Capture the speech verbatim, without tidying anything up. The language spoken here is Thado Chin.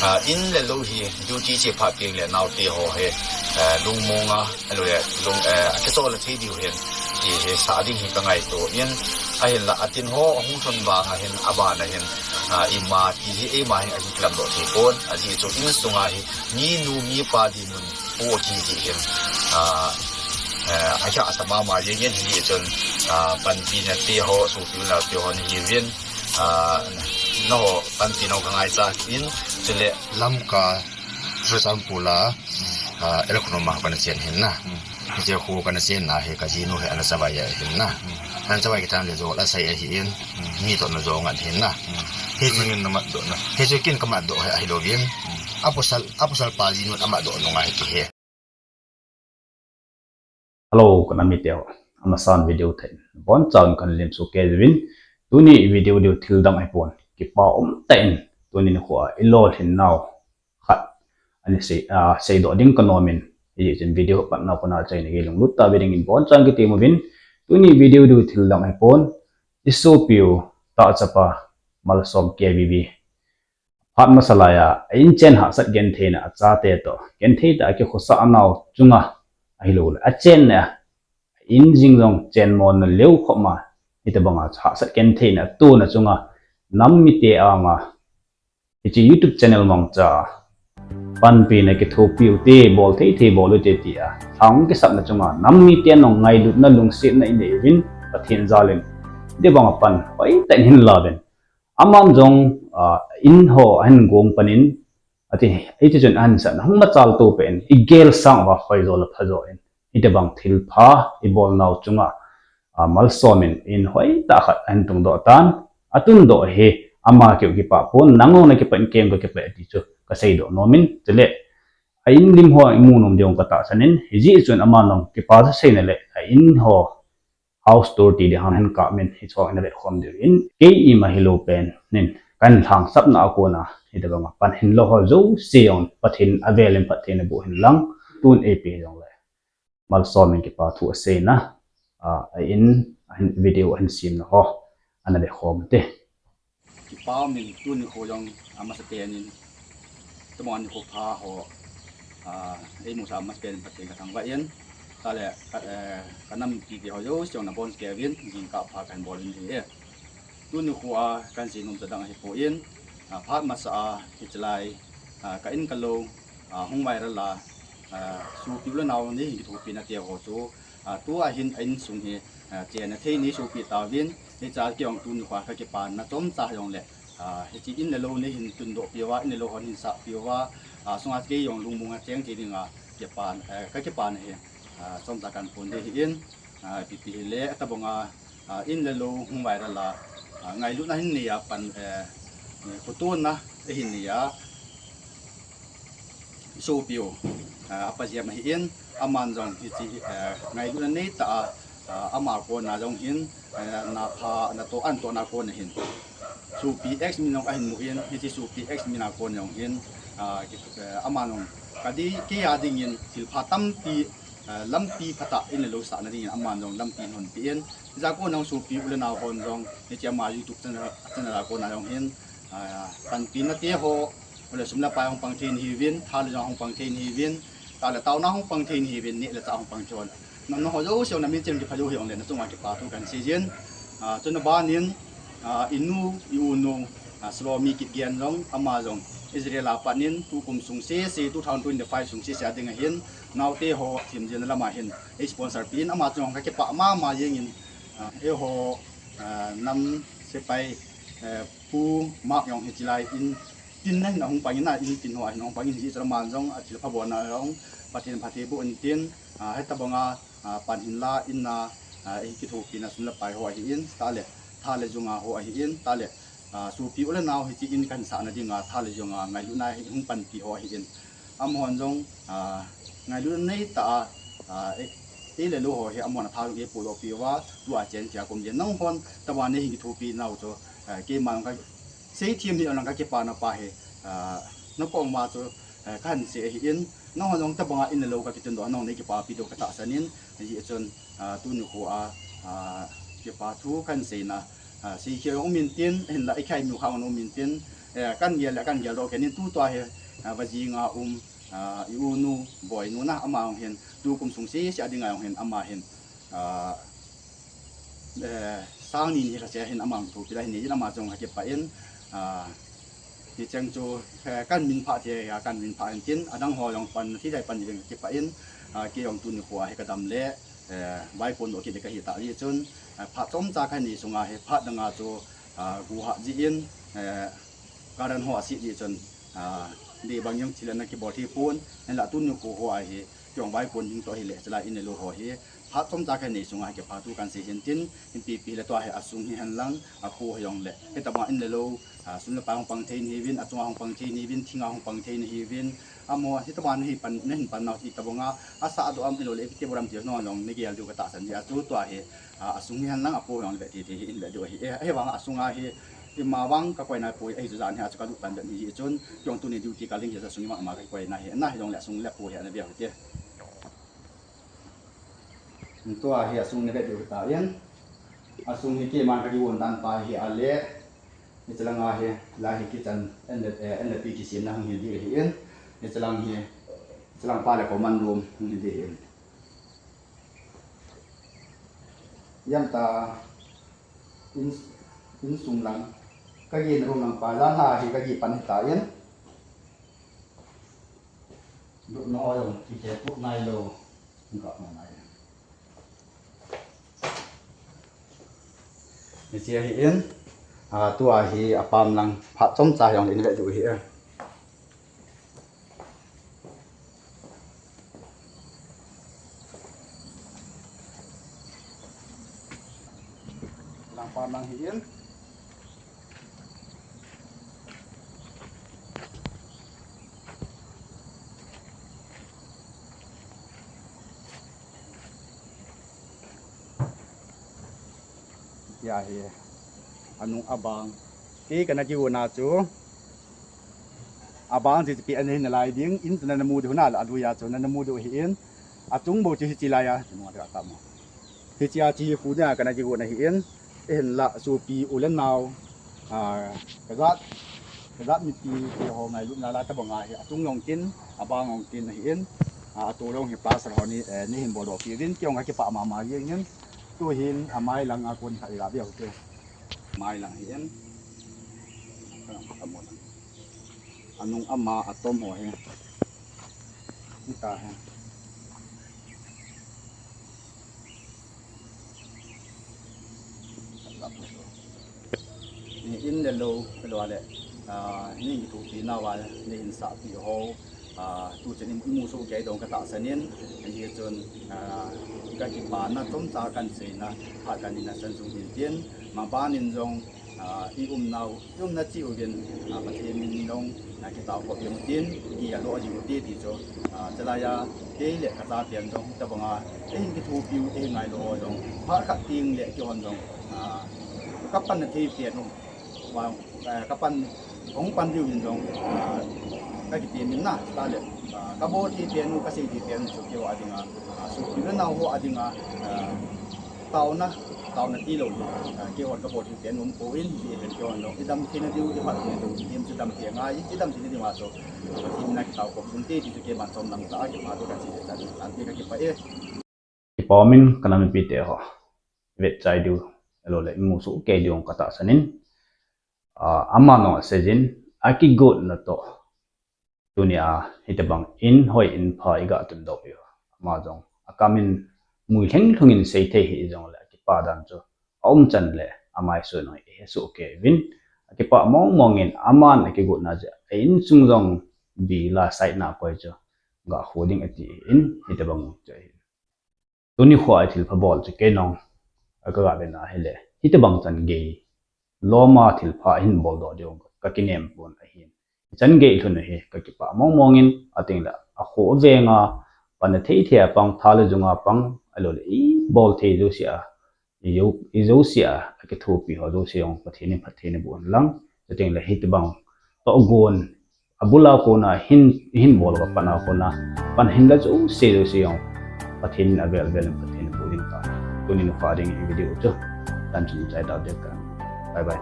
Ah, in le lou hi duty che phat teng le naote ho hi, eh, lungmong a, ahilou le lung, eh, akisol a thei diu hin, ti hi sa ding hi ka ngaito in, ahinla atin ho ahung lhun vang a hin, aban a hin, ah, ima ti hi eima hin ahi kilam doh thei pon, ajeh chu insung a hi, mi nu mi pa dinmun po ti ti hin, ah, eh, akha sa mama jeng in, hijeh chun, ah, panpina te ho, sopi u le nao te ho nahiuvin, ah, nangho panpina ka ngaicha in, chule Lamka, Churachandpur a, ah, L Khroma kana chen hin na. Hmm. Hiche khu kana chenna hi ka jinu hi ana chavai ahin na. Hmm. Ana chavai kithan le jol asei ahin. Hmm. Mi toh na jong ahin na. Hmm. Hichu ken na mat doh na. Hichu ken ka mat doh hi ahilouvin. Hmm. Apasal, apasal pa jinu amat doh nunga hi kihe. Hello, ka nam mite ho. Amasan video thei. Bonchauvin kana lemsah kei uvin. Tuni video diu thil dang ahipon. Kipa umtah in. Tuni nikho a i lolhin nau khat ana sei, ah, seidoh ding ka nom in. Hijeh chun video patna kona achaina gei lunglut tah a ve dingin bonchauvin kitem uvin. Tuni video diu thil dang ahipon. I sopiu tah chapa Malsom K V V. Phat masa laiya, a in chen hahsat gentheina achate toh, genthei tah a kikhosah nau chunga, ahilou le, achen le, a in jing jong chen monna leu khop ma, hitobanga hahsat gentheina atona chunga, nam mite anga, hiche YouTube channel mangcha, panpina kithopi ute, bol thei thei bol ute tia, lhang kisapna chunga, nam mite nong ngailutna lungsetna i nei uvin, Pathen jalin, hitobanga pan, hoitah in hin lauvin. Aman jong, ah, in ho ahin gong panin, ati, iti chun ahin san, hung machal to pen, i gel sang uva hoi jo le pha jo in, hitobang thil pha, i bol nau chunga, ah, Malsom in, in hoitah khat ahin tungdoh tan, atundoh hi, ama keu kipah pon, nang jong na kipah in ken jong ka kipah e ti chu, ka seidoh nom in, chule, a in lim ho i mu nom diu ka tahsan in, hijeh chun aman jong kipa chu seina le, a in ho, house tour ti ding ham hen ka min hi chong in a vetkhom diu in, kei ima hilou pen, nin, kan lhangsapna a kona, hitobanga pan hinlou ho jouse jong, Pathen avel in phatthei naboh hen lang, tun eipe jong le. Malsom in kipa thu aseina, ah, a in, ahin video ahin semna ho, ana vetkhom te. Kipa umin tuni kho jong, ah, amasapen in, tuma nikho pha ho, ah, eimusah amasapen in Pathen ka thangvah in, tale, ka, eh, ka nam mite ho jouse jong nabonchauvin, jingkah pha kahin bol in ahi e. Tuni kho a, kahin seinom chu adang ahipon, ah, phat masa a, hichelai, ah, ka in ka lou, ah, hung viral a, ah, sopi u le nao nahin kithopina te ho chu, ah, tua hin a insung hi, ah, chenna thei nei sopi tauvin, hichea kei jong tuni kho a ka kipana chomcha jong le, ah, hiche in le lou nahin tundoh piuva, in le lou hon hin sah piuva, ah, sunga kei jong lungmong a cheng thei dinga kipan, eh, ka kipana hi, ah, chomcha kahin phon ding ahin, ah, ipi ipi hile, atobanga, ah, in le lou hung viral a, ah, ngailutna hin nei a pan, eh, khotona ahin nei a, sopiu, ah, apa jep ahin, aman jong hiche, eh, ngailutna neitah a, ah, ama kona jong hin, eh, na pha, natoh, anatohna kona hin, sopi X min jong ahin mu in, hiche sopi X min a kona jong hin, ah, ki, eh, aman jong ka di, kei a dingin thilpha tampi, eh, lampi phatah in le lou sahna dingin aman jong lampi ahin honpeh in, hijeh a kona jong sopi u le nao hon jong, hiche ama YouTube channel, channel a kona jong hin, ah, panpina te ho, ole sum le pai hung pang thei nahiuvin, tha le jong hung pang thei nahiuvin, tah le taona hung pang thei nahiuvin, neh le chah hung pang thei hon. Nangho jouse jong na minchem kipha jou hijongle na chunga kipa thu kahin seijin. Ah, chuna ban in, ah, i nu, i u nu, ah, Salomi Kipgen jong, ama jong Israel a pat in, tukum sung sese, two thousand twenty-five sung sese a ding ahin, naote ho themjilna lama hin ei sponsor peh in, ama chunga ka kipah mama jengin, ah, eiho, ah, nam sepai, eh, Pu Mark jong hichelai in tin a hin ahung pang in, a in tin ho a hin ahung pang in, hijeh chun aman jong athilpha bolna jong Pathen phatthei boh in tin, ah, hitobanga, ah, pan hinla in a, ah, ei kithopina sum le pai ho ahin, tah le tha le jung a ho ahin, tah le, ah, sopi u le nao hiche in kahin sahna dinga tha le jung a ngailutna hi hung panpi ho ahin, amahon jong, ah, ngailutna neitah a, ah, ei, ei le lou ho hi amahon atha jong eipohdoh piuva, tua chen thei a ka um jin, nanghon tobanga nei hin kithopi nau chu, ah, keiman ka seithem hi alang ka kipana pa hi, ah, na koma chu, eh, kahin sei ahin, nangho jong tobanga in le lou ka kitundoh a, nangho nei kipapi diu ka tahsan in, hijeh chun, ah, tuni kho a, ah, kipa thu kahin seina, ah, seikhel jong um in tin, hinla ikhai miu kha jong um in tin, Eh, kan gel le kan geldoh kei in, tutua hi, ah, Vajing a um, ah, i u nu, Boinu na, ama jong hin, tukum sung sese a dinga jong hin, ama hin, ah, eh, sang ni ni lhase hin ama jong thupeh la hin, ama jong akipah in, ah, hicheng chu, eh, kan min phah thei a, kan min phah in tin, adang ho jong pan, thithei pan in akipah in, ah, kei jong tuni khoa hi kadam le, eh, vaipon doh kit ding kahi tah jeh chun, eh, phat chomcha kanei sunga hi, phat danga chu, ah, guhah jeh in, eh, Current ho asih jeh chun, ah, dei bang jong thil ana kibol thei pon, hinla tuni khoa hi, kei jong vaipon ding toh hile, chulai in le lou ho hi, phat chomcha kanei sunga hi kipathu kahin sei hin tin, hin pipi le tua hi asung hihen lang, akho hijongle, hitobang in le lou, ah, sum le pai hung pang thei nahiuvin, achunga hung pang thei nahiuvin, thinga hung pang thei nahiuvin, amaho, hitobang nahin pan, nahin pan nau hitobanga, asah doh am ahilou le, ipi ti bol am ti jong nagel diu katahsan jeh a chu tua hi, ah, asung hihen lang akho hijongle vet thei thei hi in vet diu ahi, eh, ahivanga asunga hi, ima vang kakoi naipoi, ahi chu jan hi a chu kalut pan vet ni jeh chun, kei jong tuni duty kal ding jeh a asung ima ima kakoi nahi, nahijongle asung le akho hi ana ve u hite. Tua hi asung navet diu tauvin. Asung hi keiman kakigon dan pa hi ale. Hiche langa hi, lai hi kitchen, en le, eh, en le pi kisemna hung hi ding ahin. Hiche lang hi, hiche lang pa le common room hung hi ding ahin. Jam ta in, insung lang. Kagena room lang pa, jan hi kagi pan hi tauvin. Lupna ho jong kikhe put nailou. Hung kap ngai. Hiche ahin, ah, tua hi apam lang phat chomcha jong in vet diu ahi. Lang pam lang ahin. Tia hi. Anung abang. Kei kana kigona chu. Abang chu ipi ana hi nalai ding, in chu nana mu diu hina la, alui a chu nana mu diu ahin. Achung bou chu hiche lai a, chu nung a ka mo. Hiche a chu khu dia kana kigona ahin. Ahinla sopi u le nao, ah, kajat, kajat mipi keiho ngailutna la tobang ahi, achung jong tin, abang jong tin ahin. Ah, atu jong hi pastor ho ni, eh, neihin boldoh kit uvin, kei jong kakipah mama jeng in. Tuhin amai lang a kon khat iga ve u hite. Mai lang ahin. Anung ama atom ho hi. Hita hi. Ni in le lou, lou le, ah, ni kithopi nauva, ni in sahpi ho, ah, tuchan in imu soh kei ding katahsan in, hijeh chun, ah, kakipana chomcha kahin seina, phat kahin neina chan sung hin tin, maban in jong, ah, i umnau, i umna cheh uvin, ah, Pathen min in jong, ah, kitao khop jing utin, i alo jing ute ti chu, ah, chulai a, kei le kachaten jong, tobanga, eihin kithopi u, eihin ngailu u jong, phat khat teng le keihon jong, ah, kapanna thei pen u, vang, eh, kapan, hung pan diu hin jong, ah, kakiti min na, chule, ah, kabol thei pen u, kasei thei pen u chu keiho a dinga, ah, sopi le nao ho a dinga, ah, taona, taona tilou hi, ah, keihon kabol thei pen um poi, hijeh hin keihon jong, idam theina diu, iphat theina diu, ihem chu dam thei angai, idam theina diu a chu, Pathen in akitao khop jing ute ti chu keiman chom lam tah a kipathu kahin sei chan, ante kakipah e. Kipa umin ka nam mipite ho. Vet chai diu, ahilou le, imu soh kei diu katahsan in. Ah, aman jong asei jin, akigotna toh. Tunia, hitobang in hoi in pha iga tundoh u. Ama jong, akam in mui lheng lhung in sei thei hih jongle, akipa dan chu. Aum chan le, amai sun hoi, ihe soh kei uvin. Akipah mong mong in, aman akigotna jeh a, a insung jong bi la saina koi chu. Ga khu ding ati in, hitobang chu ahi. Tuni khoa thilpha bol chu kei nong, a kaga vena hile. Hitobang chan gei. Loma thilpha hin boldoh diu, kakinem pon ahin. Chan gei lhun ahi, kakipah mong mong in, ating le, akho venga, panna thei thei a pang, tha le jung a pang, ahilou le, ibol thei jouse a, ijo, ijouse a, akithopi ho jouse jong, Pathen in phatthei naboh hen lang, ating le, hitobang, tohgon, abul a kona hin, hin bol ka pan a kona, pan hin la jouse jouse jong, Pathen in avel vel in Pathen in boh ding ta. Tuni nikho ding i video chu, tan chun chai tau ding ka. Bye bye.